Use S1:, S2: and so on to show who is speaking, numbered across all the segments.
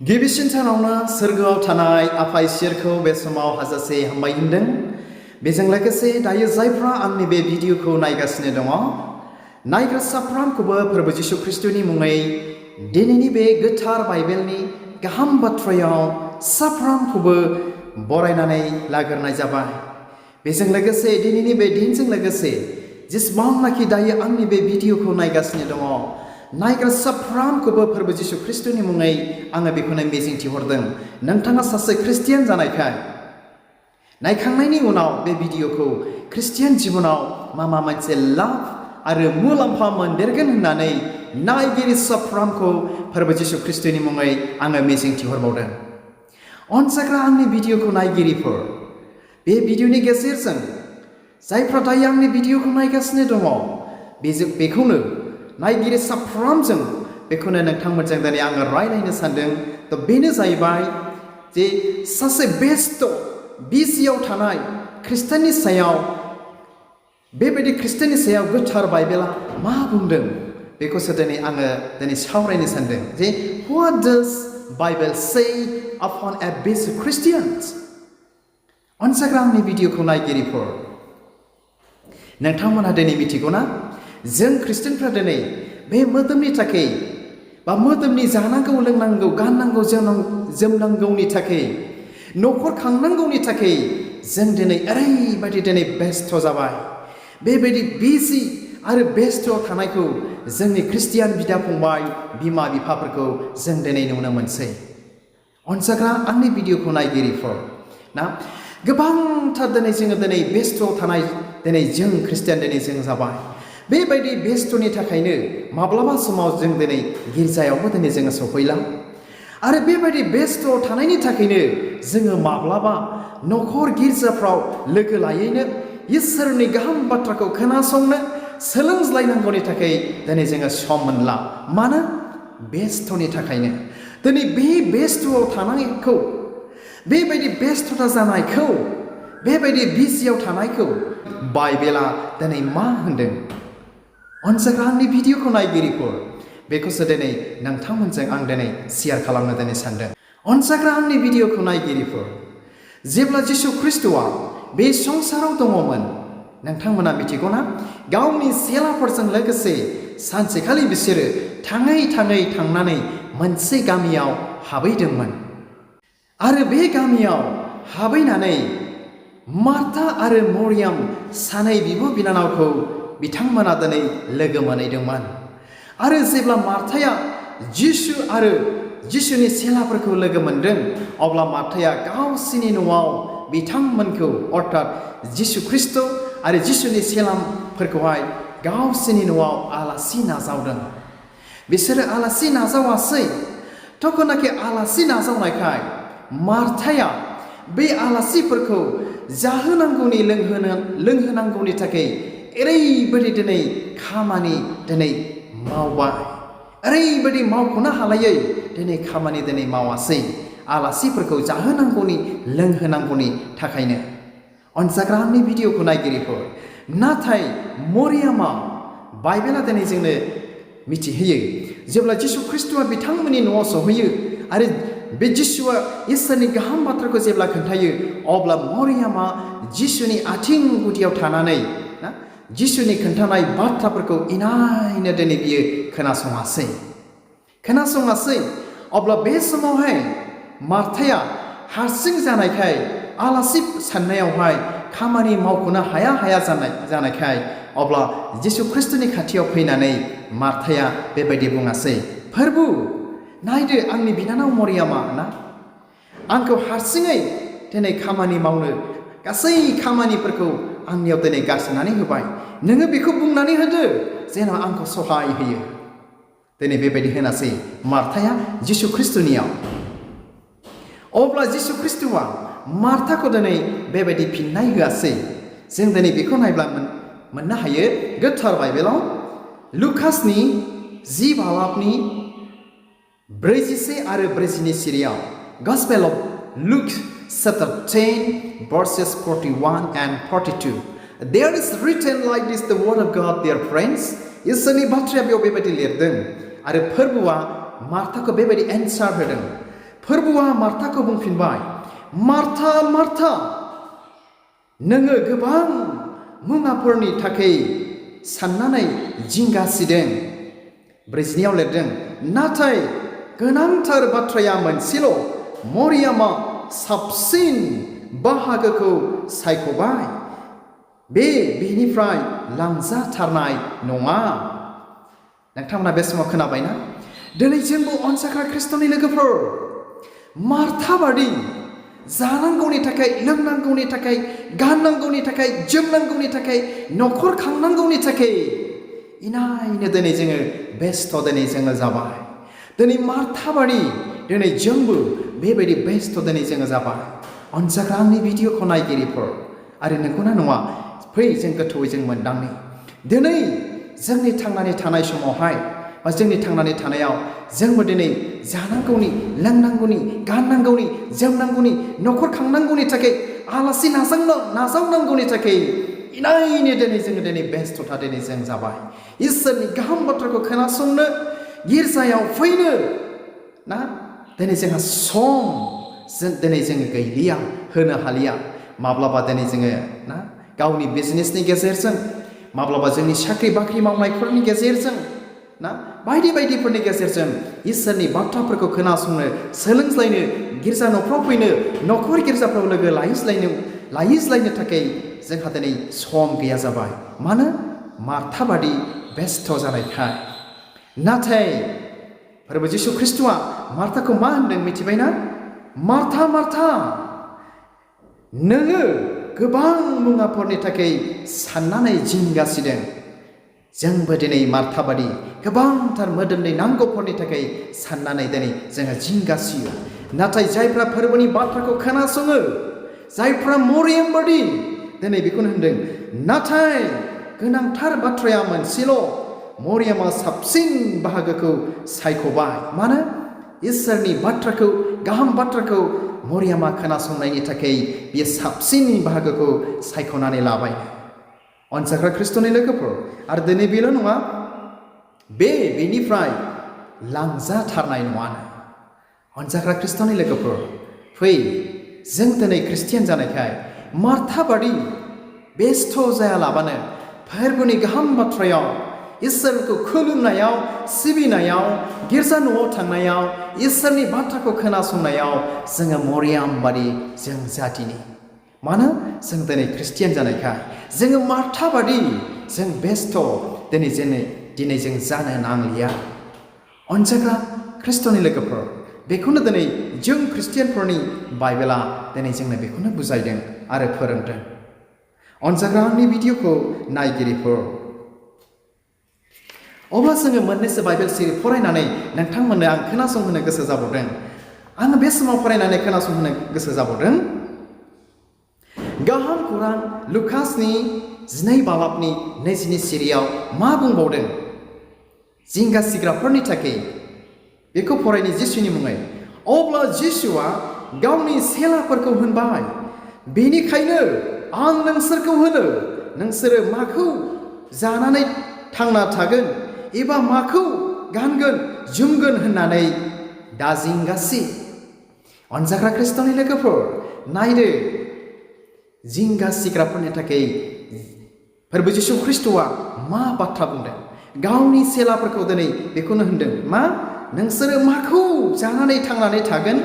S1: गिबिसिन सानावनो सोरगोआव थानाय आफा इसोरखौ बे समाव हाजासे हामबाय होनदों। बेजों लोगोसे दायो जायफ्रा आंनि बे भिडिअखौ नायगासिनो दङ, नायग्रा साफ्रोमखौबो प्रभु जिशु ख्रिस्टनि मुङै दिनैनि बे गोथार बाइबेलनि गाहाम बाथ्रायाव साफ्रोमखौबो बरायनानै लाग्रोनाय जाबाय। बेजों लोगोसे दिनैनि बे दिनजों लोगोसे जेसेबांनाखि दायो आंनि बे भिडिअखौ नायगासिनो दङ, नायग्रा साफ्रोमखौबो प्रभु जिशु ख्रिस्टनि मुङै आङो बेखौनो मिजिंथिहरदों। नोंथाङा सासे ख्रिस्टियान जानायखाय नायखांनायनि उनाव बे भिडिअखौ ख्रिस्टियान जिबनाव मा मोनसे लाभ आरो मुलाम्फा मोनदेरगोन होननानै नायगिरि साफ्रोमखौ प्रभु जिशु ख्रिस्टनि मुङै आङो मिजिंथिहरबावदों। अनसायग्रा आंनि भिडिअखौ नायगिरिफोर, बे भिडिअनि गेजेरजों जायफ्रा दायो आंनि भिडिअखौ नायगासिनो दङ, बेखौनो नायगिरि साफ्रोमजों बेखौनो नोंथांमोनजों दिनै आङो रायलायनो सानदों। बेनो जाहैबाय जे सासे बेस्थ बिजियाव थानाय ख्रिस्टियाननि सायाव, बेबायदि ख्रिस्टियाननि सायाव गोथार बाइबेला मा बुंदों बेखौसो दिनै सावरायनो सानदों। जे what does Bible say upon a busy Christians? अनसायग्रा आंनि भिडिअखौ नायगिरिफोर, नोंथांमोनहा दिनै मिथिगौ ना, जों ख्रिस्टियानफ्रा दिनै बे मोदोमनि थाखाय बा मोदोमनि जानांगौ लोंनांगौ गाननांगौ जोमनांगौनि थाखाय, न'खर खांनांगौनि थाखाय जों दिनै ओरैबायदि दिनै बेस्थ जाबाय। बेबायदि बिजि आरो बेस्थ थानायखौ जोंनि ख्रिस्टियान बिदा फंबाय बिमा बिफाफोरखौ जों दिनै नुनो मोनसै। अनसायग्रा आंनि भिडिअखौ नायगिरिफोर ना, गोबांथार जोङो बेस्थ थानाय जों ख्रिस्टियान जों जाबाय। बेबायदि बेस्थनि थाखायनो माब्लाबा समाव जों गिर्जायावबो जोङो सफैला, आरो बेबायदि बेस्थ थानायनि थाखायनो जोङो माब्लाबा न'खर गिर्जाफ्राव लोगो लायैनो इसोरनि गाहाम बाथ्राखौ खोनासंनो सोलोंज्लायनांगौनि थाखाय जोङो सम मोनला। मानो? बेस्थनि थाखायनो। दिनै बे बेस्थआव थानायखौ, बेबायदि बेस्थता जानायखौ, बेबायदि बिजियाव थानायखौ बाइबेला दिनै मा होनदों? अनसायग्रा आंनि भिडिअखौ नायगिरिफोर, बेखौसो दिनै नोंथांमोनजों आं शेयार खालामनो सानदों। अनसायग्रा आंनि भिडिअखौ नायगिरिफोर, जेब्ला जिशु ख्रिस्टआ बे संसाराव दङमोन, नोंथांमोना मिथिगौ ना, गावनि चेलाफोरजों लोगोसे सानसेखालि बिसोरो थाङै थांनानै मोनसे गामियाव हाबैदोंमोन। आरो बे गामियाव हाबैनानै मार्था आरो मरियाम सानै बिब' बिनानावखौ बिथांमोना लोगो मोनहैदोंमोन। आरो जेब्ला मार्थाया जिशु आरो जिशुनि चेलाफोरखौ लोगो मोनदों, अब्ला मार्थाया गावसिनि न'आव बिथांमोनखौ, अर्थात जिशु ख्रिस्ट आरो जिशुनि चेलाफोरखौहाय गावसिनि न'आव आलासि नाजावदों। बिसोरो आलासि नाजावासै, थखनाखि आलासि नाजावनायखाय मार्थाया बे आलासिफोरखौ जाहोनांगौनि लोंहोनांगौनि थाखाय ओरैबायदि खामानि मावबाय, ओरैबायदि मावख'नो हालायै खामानि मावासै, आलासिफोरखौ जाहोनांगौनि लोंहोनांगौनि थाखायनो। अनसायग्रा आंनि भिडिअखौ नायगिरिफोर, नाथाय मरियामा, बाइबेला जोंनो मिथिहोयो, जेब्ला जिशु ख्रिस्टआ बिथांमोननि न'आव सहैयो आरो बे जिशुआ इसोरनि गाहाम बाथ्राखौ जेब्ला खोन्थायो, अब्ला मरियामा जिशुनि आथिं गुदियाव थानानै ना, जिशुनि खोन्थानाय बाथ्राफोरखौ इनायनो बियो खोनासङासै। अब्ला बे समावहाय मार्थाया हारसिं जानायखाय, आलासि साननायावहाय खामानि मावख'नो हाया जानायखाय, अब्ला जिशु ख्रिस्टनि खाथियाव फैनानै मार्थाया बेबायदि बुङासै, प्रभु नायदो आंनि बिनानाव मरियामा ना, आंखौ हारसिङै खामानि मावनो, गासै खामानिफोरखौ आंनियाव गारसोनानै होबाय, नोङो बेखौ बुंनानै होदो जेन' आंखौ सहाय होयो। बेबायदि होनासै मार्थाया जिशु ख्रिस्टनियाव। अब्ला जिशु ख्रिस्टआ मार्थाखौ बेबायदि फिननाय होआसै। जों बेखौ नायब्ला मोननो हायो गोथार बाइबेलाव लुकासनि 10 बालाबनि 41 आरो 42 सिरियाव, Gospel of Luke chapter 10 verses 41 and 42. There is written like this, the word of God, dear friends. इसोरनि बाथ्राया बेयाव बेबायदि लिरदों, आरो फोरबुआ मार्थाखौ बेबायदि एन्सार होदों, फोरबुआ मार्थाखौ बुंफिनबाय, मार्था मार्था, नोङो गोबां मुवाफोरनि थाखाय साननानै जिंगासिदों। 42 लिरदों, नाथाय गोनांथार बाथ्राया मोनसेल', मरियामा साबसिन बाहागोखौ सायख'बाय, बेनिफ्राय लांजाथारनाय नङा। नोंथांमोना बे समाव खोनाबायना? दिनै जोंबो अनसायग्रा ख्रिस्ट'नि लोगोफोर, मार्था बादि जानांगौनि थाखाय, लोंनांगौनि थाखाय, गाननांगौनि थाखाय, जोमनांगौनि थाखाय, न'खर खांनांगौनि थाखाय इनायनो दिनै जोङो बेस्थ' दिनै जोङो जाबाय। दिनै मार्था बादि दिनै जोंबो बेबायदि बेस्थ' दिनै जोङो जाबाय। अनसायग्रा आंनि भिडिअखौ नायगिरिफोर, आरो नंगौना नङा? फै जों गोथौयै जों मोनदांनि। दिनै जोंनि थांनानै थानाय समावहाय, बा जोंनि थांनानै थानायाव जोंबो दिनै जानांगौनि, लोंनांगौनि, गाननांगौनि, जोमनांगौनि, न'खर खांनांगौनि थाखाय, आलासि नाजावनांगौनि थाखाय इनायनो दिनै जोङो दिनै बेस्थ'था दिनै जों जाबाय। इसोरनि गाहाम बाथ्राखौ खोनासंनो, गिर्जायाव फैनो ना दिनै जोंहा सम दिनै जोङो गैलिया, होनो हालिया। माब्लाबा दिनै जोङो ना गावनि बिजनेसनि गेजेरजों, माब्लाबा जोंनि साख्रि बाख्रि मावनायफोरनि गेजेरजों ना बायदि बायदिफोरनि गेजेरजों इसोरनि बाथ्राफोरखौ खोनासंनो, सोलोंज्लायनो, गिर्जा न'फ्राव फैनो, न'खर गिर्जाफ्राव लोगो लायज्लायनो थाखाय जोंहा दिनै सम गैया जाबाय। मानो? मार्था बादि बेस्थ' जानायखाय। नाथाय फोरबो जिसु ख्रिस्ट'आ मार्थाखौ मा होनदों मिथिबायना? मार्था मार्था, नोङो गोबां मुवाफोरनि थाखाय साननानै जिंगासिदों। जोंबो दिनै मार्था बादि गोबांथार मोदोमनि नांगौफोरनि थाखाय साननानै दिनै जोङो जिंगासियो। नाथाय जायफ्रा फोरबोनि बाथ्राखौ खोनासङो, जायफ्रा मरियम बादि दिनै बेखौनो होनदों, नाथाय गोनांथार बाथ्राया मोनसेल', मरियामा साबसिन बाहागोखौ सायख'बाय। मानो? इसोरनि बाथ्राखौ, गाहाम बाथ्राखौ मरियामा खोनासंनायनि थाखाय बियो साबसिन बाहागोखौ सायख'नानै लाबाय। अनसायग्रा ख्रिस्ट'नि लोगोफोर, आरो दिनै बेल' नङा, बेनिफ्राय लांजाथारनाय नङानो। अनसायग्रा ख्रिस्ट'नि लोगोफोर, फै जों दिनै ख्रिस्टियान जानायखाय मार्था बादि बेस्थ' जायालाबानो फोरबोनि गाहाम बाथ्रायाव, इसोरखौ खुलुमनायाव, सिबिनायाव, गिर्जा न'आव थांनायाव, इसोरनि बाथ्राखौ खोनासंनायाव जोङो मरियाम बादि जों जादिनि। मानो? जों दिनै ख्रिस्टियान जानायखाय जोङो मार्था बादि जों बेस्थ' दिनै जों जानो नांलिया। अनसायग्रा ख्रिस्ट'नि लोगोफोर, बेखौनो दिनै जों ख्रिस्टियानफोरनि बाइबेला दिनै जोंनो बेखौनो बुजायदों आरो फोरोंदों। अनसायग्रा आंनि भिडिअखौ नायगिरिफोर, अब्ला जोङो मोननैसो बाइबेल सिरि फरायनानै नोंथांमोननो आं खोनासंहोनो गोसो जाबावदों। आङो बे समाव फरायनानै खोनासंहोनो गोसो जाबावदों। गाहाम खौरां लुकासनि 2 बालाबनि 20 सिरियाव मा बुंबावदों जिंगासिग्राफोरनि थाखाय, बेखौ फरायनि जिसुनि मुङै। अब्ला जिसुआ गावनि सेलाफोरखौ होनबाय, बेनिखायनो आं नोंसोरखौ होनो, नोंसोरो माखौ जानानै थांना थागोन एबा माखौ गानगोन जोमगोन होननानै दाजिंगासि। अनजाग्रा ख्रिस्ट'नि लोगोफोर, नायदो, जिंगासिग्राफोरनि थाखाय फोरबो जिसु ख्रिस्ट'आ मा बाथ्रा बुंदों। गावनि सेलाफोरखौ दिनै बेखौनो होनदों, मा? नोंसोरो माखौ जानानै थांनानै थागोन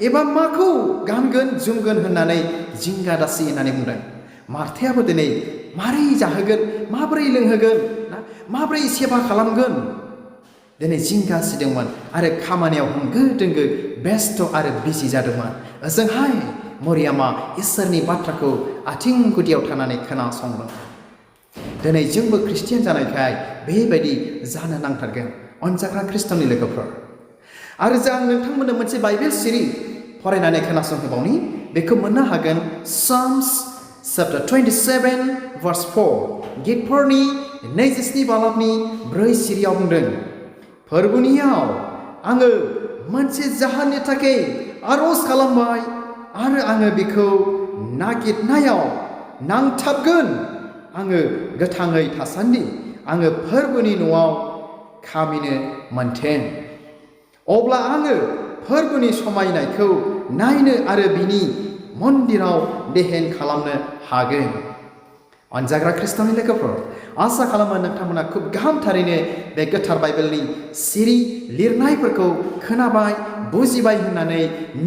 S1: एबा माखौ गानगोन जोमगोन होननानै जिंगा दासि होननानै बुंदों। मार्थायाबो दिनै मारै जाहोगोन, माबोरै लोंहोगोन, माबोरै सेबा खालामगोन, दिनै जिंगासिदोंमोन आरो खामानियाव होंगो दोंगो बेस्थ' आरो बिजि जादोंमोन। ओजोंहाय मरियामा इसोरनि बाथ्राखौ आथिं गुदियाव थानानै खोनासंदों। दिनै जोंबो ख्रिस्टियान जानायखाय बेबायदि जानो नांथारगोन। अनजाग्रा ख्रिस्ट'नि लोगोफोर, आरो आं नोंथांमोननो मोनसे बाइबेल सिरि फरायनानै खोनासंहोबावनि। बेखौ मोननो हागोन Psalms chapter 27 verse 4, गितफोरनि 27 बालाबनि 4 सिरियाव बुंदों, फोरबोनियाव आङो मोनसे जाहोननि थाखाय आर'ज खालामबाय आरो आङो बेखौ नागिरनायाव नांथाबगोन। आङो गोथाङै थासान्दि आङो फोरबोनि न'आव खामिनो मोनथों। अब्ला आङो फोरबोनि समायनायखौ नायनो आरो बिनि मन्दिराव देहेन खालामनो हागोन। अनजाग्रा ख्रिस्ट'नि लोगोफोर, आसा खालामो नोंथांमोना खुब गाहामथारैनो बे गोथार बाइबेलनि सिरि लिरनायफोरखौ खोनाबाय, बुजिबाय होननानै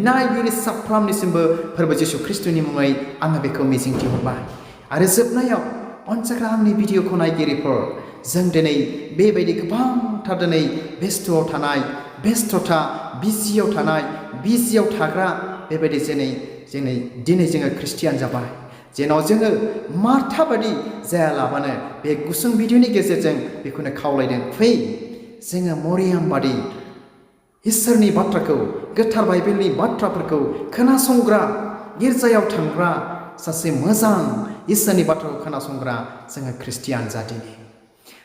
S1: नायगिरि साफ्रोमनिसिमबो फोरबो जिसु ख्रिस्ट'नि मुङै आङो बेखौ मिजिंथिहरबाय। आरो जोबनायाव अनजाग्रा आंनि भिडिअखौ नायगिरिफोर, जों दिनै बेबायदि गोबांथार दिनै बेस्थ'आव थानाय, बेस्थ'था बिजियाव थानाय, बिजियाव थाग्रा बेबायदि दिनै जोङो ख्रिस्टियान जाबाय। जेन' जोङो मार्था बादि जायालाबानो बे गुसुं भिडिअनि गेजेरजों बेखौनो खावलायदों, फै जोङो मरियाम बादि इसोरनि बाथ्राखौ, गोथार बाइबेलनि बाथ्राफोरखौ खोनासंग्रा, गिर्जायाव थांग्रा सासे मोजां इसोरनि बाथ्राखौ खोनासंग्रा जोङो ख्रिस्टियान जादिनि।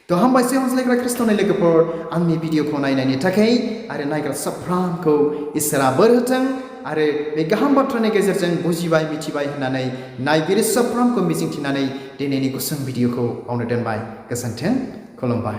S1: थ' हामबायसै अनज्लायग्रा ख्रिस्ट'नि लोगोफोर, आंनि भिडिअखौ नायनायनि थाखाय आरो नायग्रा साफ्रोमखौ इसोरा बोर होथों आरो बे गाहाम बाथ्रानि गेजेरजों बुजिबाय, मिथिबाय होननानै नायगिरि साफ्रोमखौ मिजिंथिनानै दिनैनि गुसुं भिडिअखौ बावनो दोनबाय। गोजोन्थों, खुलुमबाय।